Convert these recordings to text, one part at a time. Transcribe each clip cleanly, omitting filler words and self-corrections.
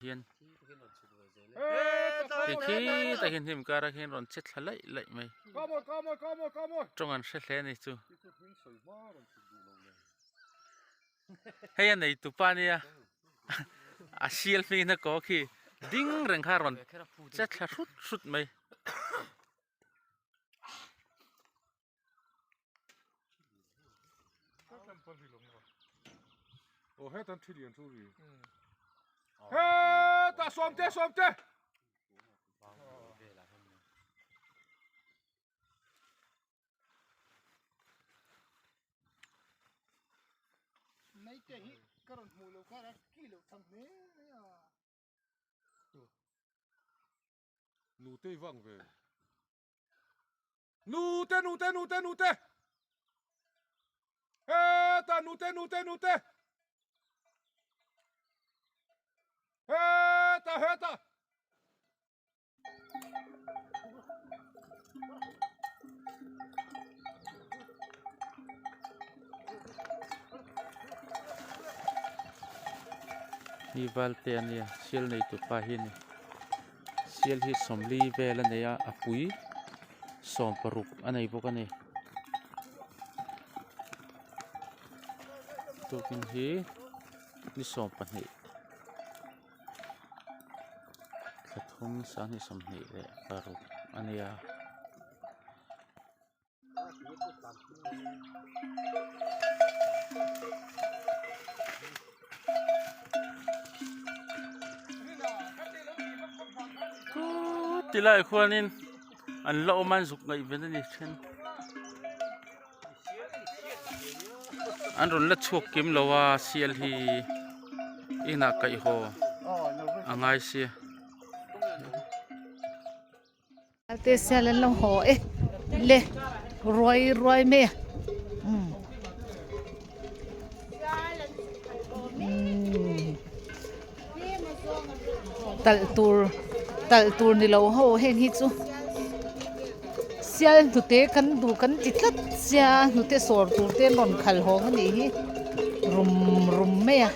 hian hei khitah khian hnim karah khian rawn che thla laih laih mai tawng an hre hle a ni chu hei a nei tupa ania a sial hmingin a kaw khi ding reng kha rawn che thla hrut hrut mai. Aw hetan thi lian chu ri. Heta sawmte sawmte. Nei te hi ka rawn hmuh loh khan a ki loh thang hle mai a. Nutei vang ve. Nute nute nute nute. Heta nute nute nute. Heta heta. Hi valte a nia sial nei tupa hi a ni sial hi sawmli vel a nei a a pui sawm paruk a nei bawk a ni tukin hi ni 12. Thla thum sanghnih 26 a nia. Ti lai khuanin an la awm a an zuk ngaih vel a ni then an rawn la chhuak kim lo a sial hi inah kaih haw a ngai sia. Te sial an lo haw e le ruai ruai mai a umm talh tur talh tur ni lo ho heng hi chu sial hnute kan duh kan ti tlat sia hnute sawr tur te an rawn khal hawng a nih hi rum rum mai a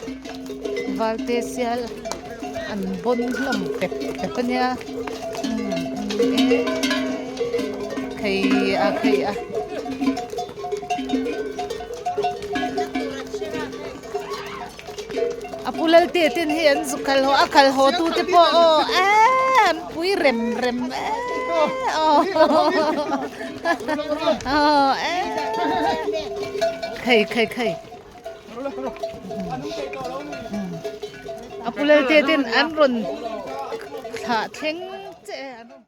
valte sial an bawn hlawm pep pep a nia khei a khei a. A pu Lalte ten hei an zuk kal haw a kal haw tu te pawh aw eee an pui rem rem eee aw aw eee khei khei khei a pu Lalte ten an rawn thlah thleng che an rawn.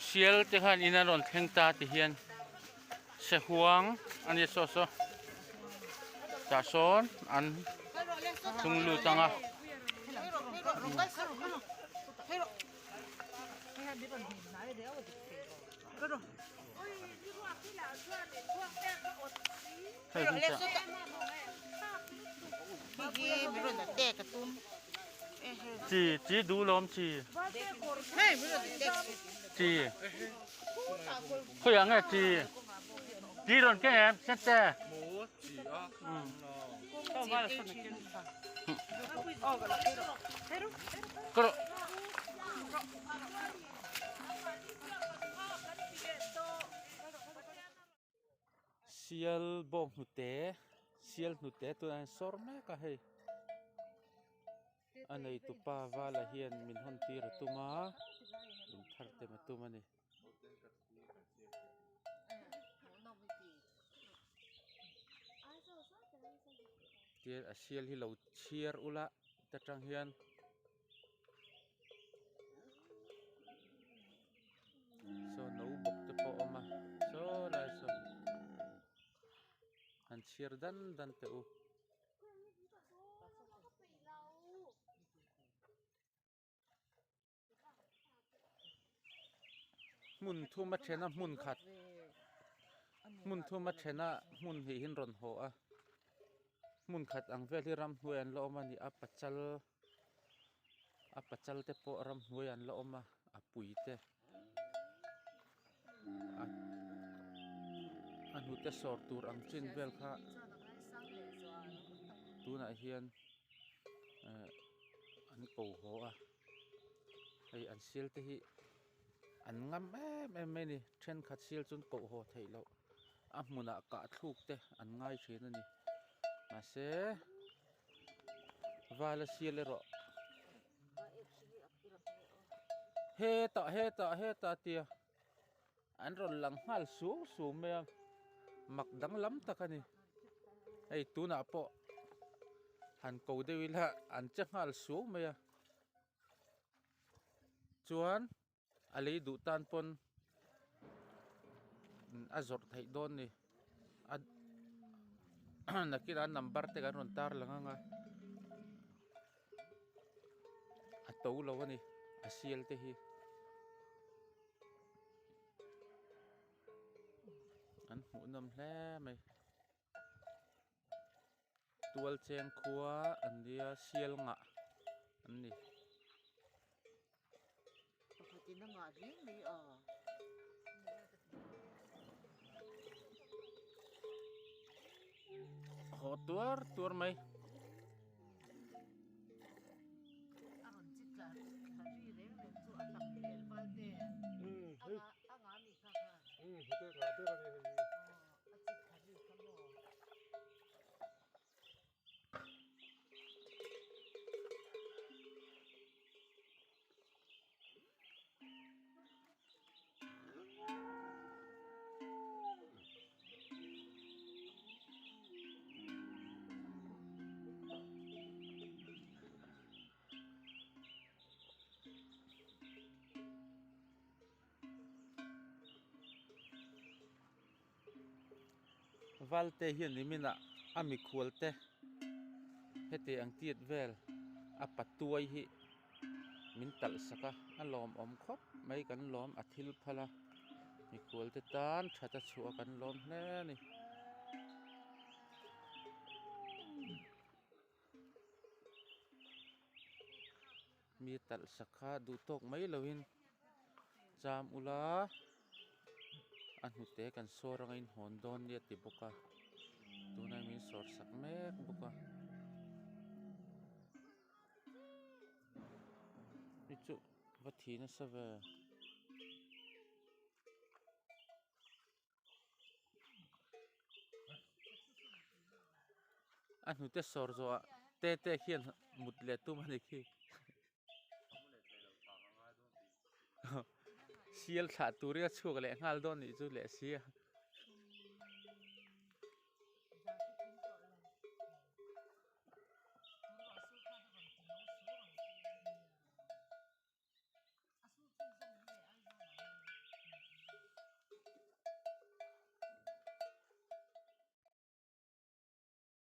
Sial te khan in a rawn thleng ta ti hian sahuang a nia saw saw tah sawn an tung lut ang a. Chi chi duh lawm chi chi khawiah nge chi chi rawn keng em sen te Sial bawng hnute sial hnute tunah hian sawr mek a hei a neitupa vala hian min hawn tir a tum a in thar tem a tum a ni. Tian a sial hi lo chhiar ula ta tang hian. Saw no bawk te pawh a awm a saw lai saw han chhiar dan dan teh u. Hmun thum a then a hmun khat hmun thum a then a hmun hnih hi an rawn haw a hmun khat ang vel hi ramhnuai an la awm a ni a pachal a pachal te pawh ramhnuai an la awm a. a pui te a a hnute sawr tur ang chin vel kha tunah hian eh an ko haw a hei an sial te hi an ngam em em mai a ni thenkhat sial chu an koh haw theih loh a hmunah kah thluk te an ngai thin a ni mahse vala sial erawh hetah hetah hetah tia an rawn lang nghal suau suau mai a mak danglam tak a ni hei tunah pawh han ko deuh ila an che nghal suau mai a chuan a lei duh tan pawn a zawrh theih dawn a ni a nakinah number te kan rawn tar lang ang a a to lo a ni a sial te hi an hmuh nawm hle mai tual cheng khua an nia sial ngah an ni. Pakhatin a ngah hle mai a. Haw tuar tuar mai. A rawn chi tla thla ri reng reng chu a tak hmel val te. A ngah a ngah mi kha khan. A chi thla ri kha maw. Valte hian niminah a mikhual te heti ang tiat vel a patuai hi min talh sak a a lawmawm khawp mai kan lawm a thil phal a mikhual te tan that a chhuah a kan lawm hle a ni. Mi talh sak kha duh tawk mai lovin cham ula a hnute kan sawr anga inhawn dawn nia ti bawk a tunah min sawr sak mek bawk a hei chu va thi nasa ve. A hnute sawr zawhah te te khian mut leh tum a ni khi sial thlah turin a chhuak leh nghal dawn nih chu leh si a.